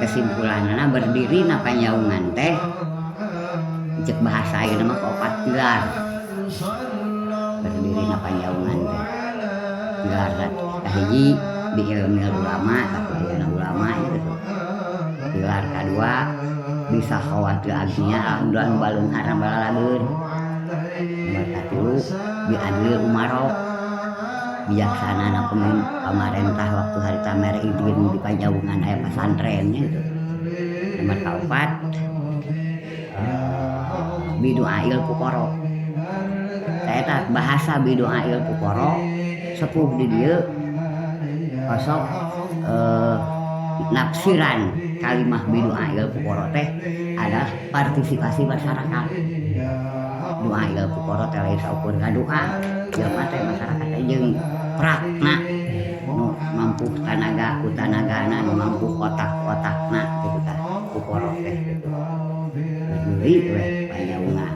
Kesimpulanna, berdiri na Panyaungan teh cek bahasa ayeuna mah opat pilar berdiri na Panyaungan teh. Pilar kahiji bi ilmil ulama, tapi ayana ulama gitu. Pilar kadua bi sakhawatil aghnia, alhamdulillah nu baleunghar balalageun. Nomor katilu bi adlil umaro, bijaksana na pamarentah waktu harita mere izin di Panyaungan aya pasantren gitu. Nomor kaopat bidu'ail fuqara. Saya bahasa bidu'ail fuqara sepuh di dieu kosok nafsiran kalimah bidu'ail fuqara teh adalah partisipasi masyarakat. Du'ail fuqara teh lain saukur ngadoa jelema teh, masyarakat teh jeung prakna, nu mampu tanaga ku tanagana, nu mampu otak-otakna gitu tah fuqara teh gitu. Berdiri weh Panyaungan.